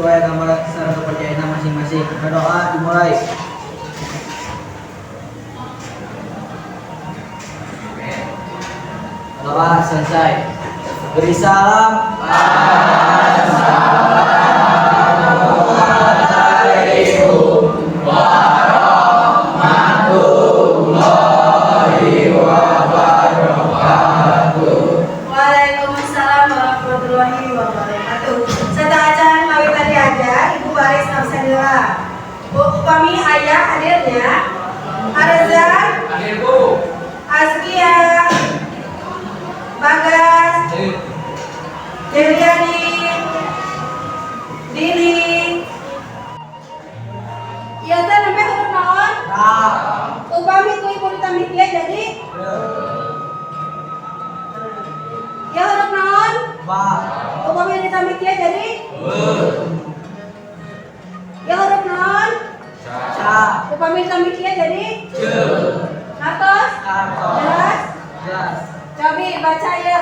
Sesuai agama serta kepercayaan masing-masing. Berdoa dimulai. Doa selesai. Beri salam. Assalamualaikum warahmatullahi wabarakatuh. Waalaikumsalam warahmatullahi wabarakatuh. Sateuacan mawitan diajar, Ibu baris absen heula. Bu, upami aya hadir nya. Arza, Hadir, Bu. Azkia, Bagas, Hadir. Jeliani, Dini. Ieu teh nembe huruf naon? A. Upami ku Ibu ditambih kieu jadi ya huruf naon? Ba. Upami ditambih kieu jadi B. ya huruf naon? Ca. Upami ditambih kieu jadi C. Atos? Kartos. Jelas? Jelas. Cobi baca ya.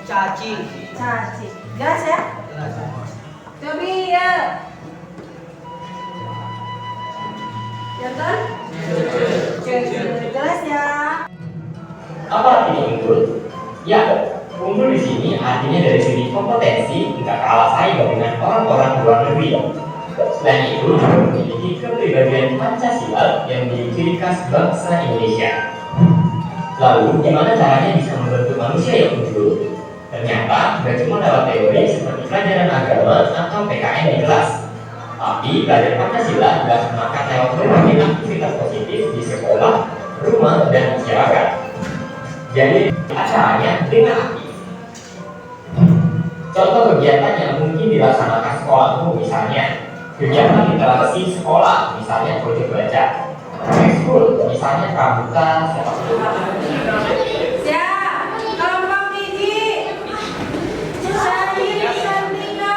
Caci. Caci. Jelas ya? Jelas. Cobi ya. Jantan? Jelas ya. Apa artinya unggul? Ya, unggul di sini artinya dari segi kompetensi nggak kalah saing dengan orang-orang luar negeri. Selain itu juga memiliki kepribadian Pancasila yang menjadi ciri khas bangsa Indonesia. Lalu, gimana caranya bisa membentuk manusia yang unggul? Ternyata nggak cuma lewat teori seperti pelajaran agama atau PKN di kelas. Tapi belajar Pancasila dilaksanakan lewat berbagai aktivitas positif di sekolah, rumah, dan masyarakat. Jadi acaranya dengan aktif. Contoh kegiatan yang mungkin dilaksanakan sekolahmu misalnya kegiatan literasi sekolah, misalnya pojok baca, ekskul, misalnya pramuka, sepak bola. Siap. Kelompok hiji. Syahiri Santika.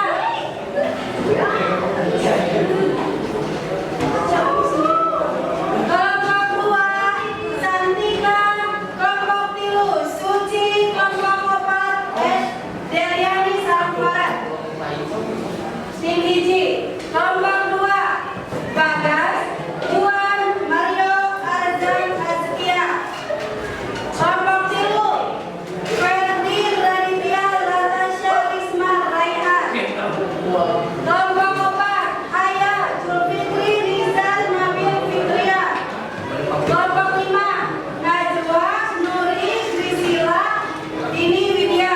Kelompok dua Santika. Kelompok tilu Suci. Kelompok opat Deliani Sarang. Tim hiji. Kelompok dua Bagas, Juan, Mario, Arzan, Azkia. Kelompok tilu Ferdi, Raditya, Latasha, Risma, Raihan. Kelompok opat Aya, Zulfikri, Rizal, Nabil, Fitria. Kelompok lima Najwa, Nuri, Priscila, Dini, Widya.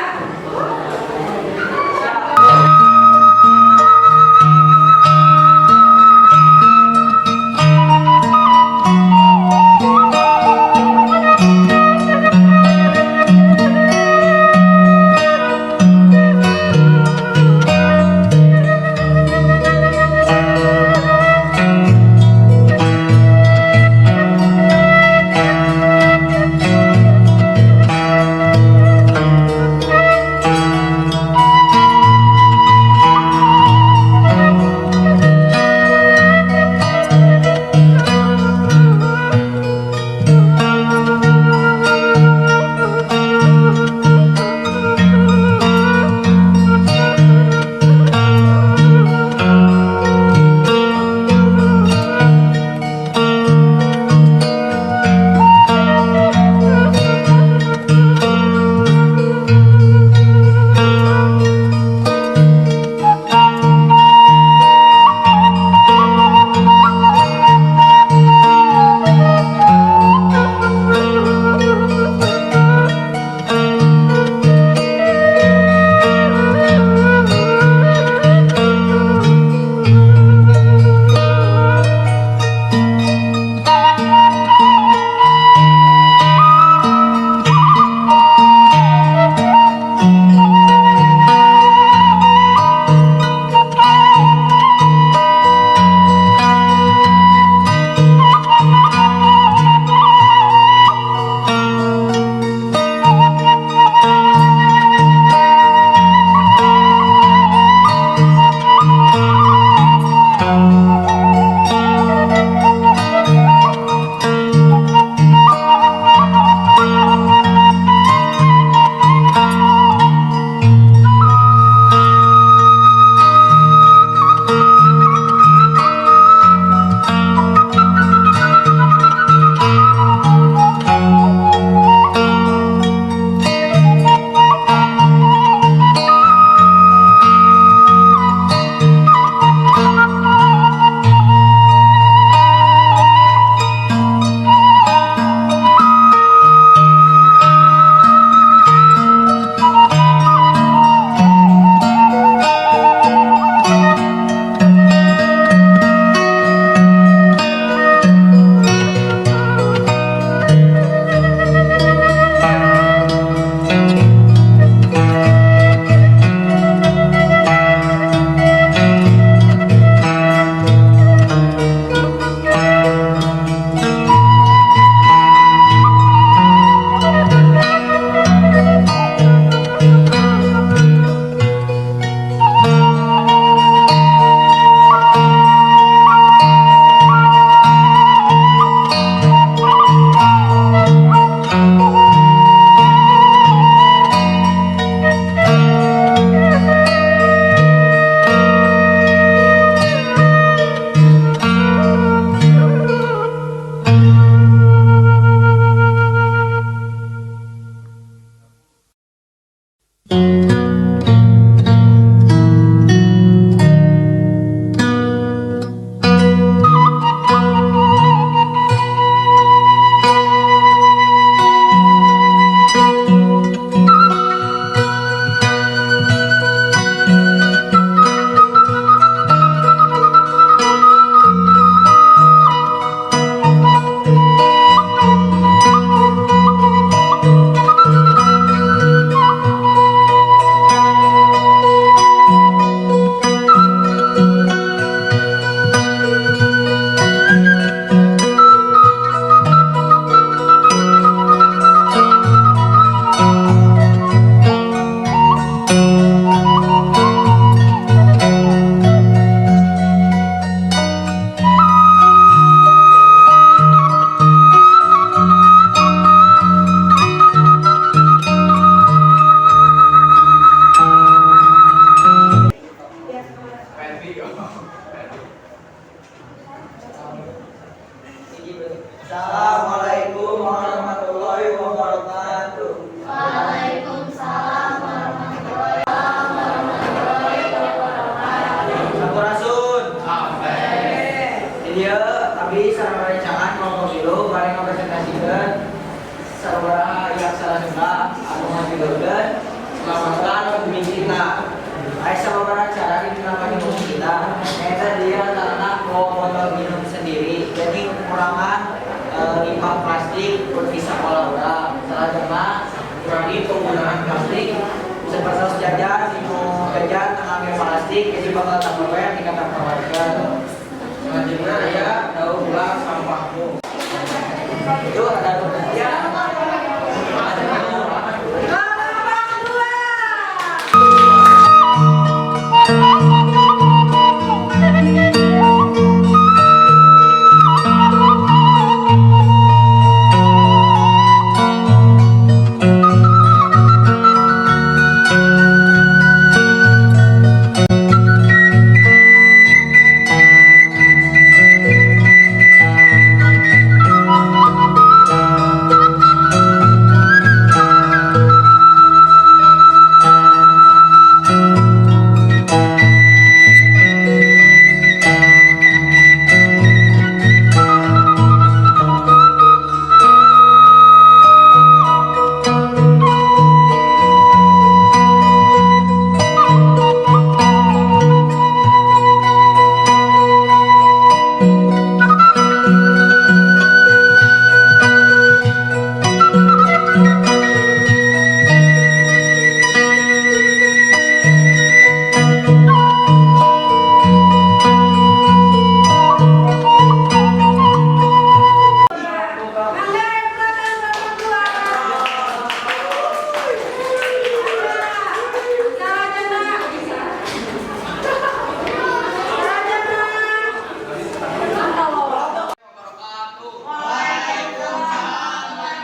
Abdi sareng rerencangan kelompok tilu bade ngapresentasikeun sababaraha ieu aksara Sunda anu ngajudulkeun selamatkan bumi kita. Aya sababaraha cara dina bumi kita. Nyaeta dia antarana bawa botol minum sendiri. Jadi pengurangan limbah plastik di sekolah urang. Salajengna kurangi penggunaan plastik seperti jajan, minum jajan, ngambil plastik, jadi bakal Tupperware tingkat Tupperware. Selanjutnya aya daur ulang sampahmu. Itu ada ya. Kelompok dua. Mangga silakan kelompok dua. Salajengna. Salajengna.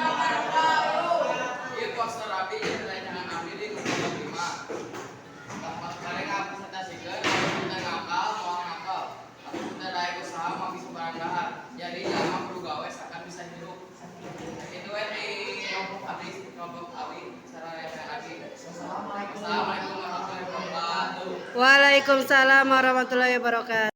Wabarakatuh. Ieu poster abdi ieu rerencangan abdi di kelompok 5. Tempat bade ngapresentasikeun anu ngakal moal ngakal. Atuh teu daek usaha mah bisa barang dahar. Jadi jalma kudu gawe sangkan bisa hirup. Itu we di kelompok abdi sareng rerencangan abdi. Assalamualaikum warahmatullahi wabarakatuh. Waalaikumsalam warahmatullahi wabarakatuh.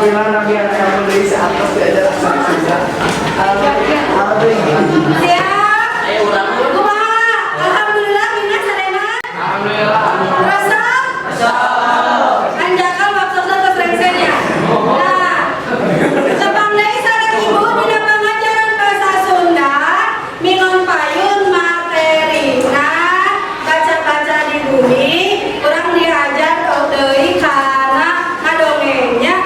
Alhamdulillah nabi anu deui saat diajar aksara Sunda. Alhamdulillah. Siap. Ayo urang. Kumaha? Alhamdulillah minat sadayana. Alhamdulillah. Resep? Hanjakal maksudna tos rengsenya. Nah, tepang deui sareng ibu dina pangajaran bahasa Sunda mingon payun materina baca-baca di bumi kurang diajar deui kana ngadongengnya.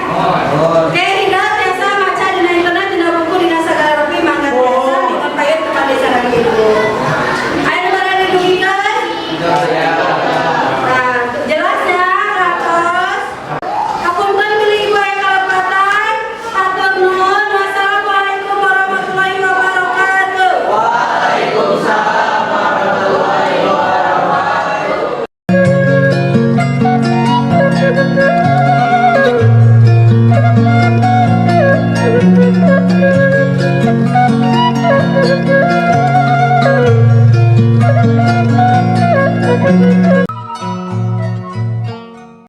Oke, hingga tiasa maca dina internet, dina buku, dina sagala rupi, mangga tiasa mingon payun kepada sareng ibu. Aya nu bade didugikeun? Nah, jelas ya, ratos. Hapunten bilih ibu aya kalepatan. Hatur nuhun. Wassalamualaikum warahmatullahi wabarakatuh. Waalaikumsalam warahmatullahi wabarakatuh. Thank you.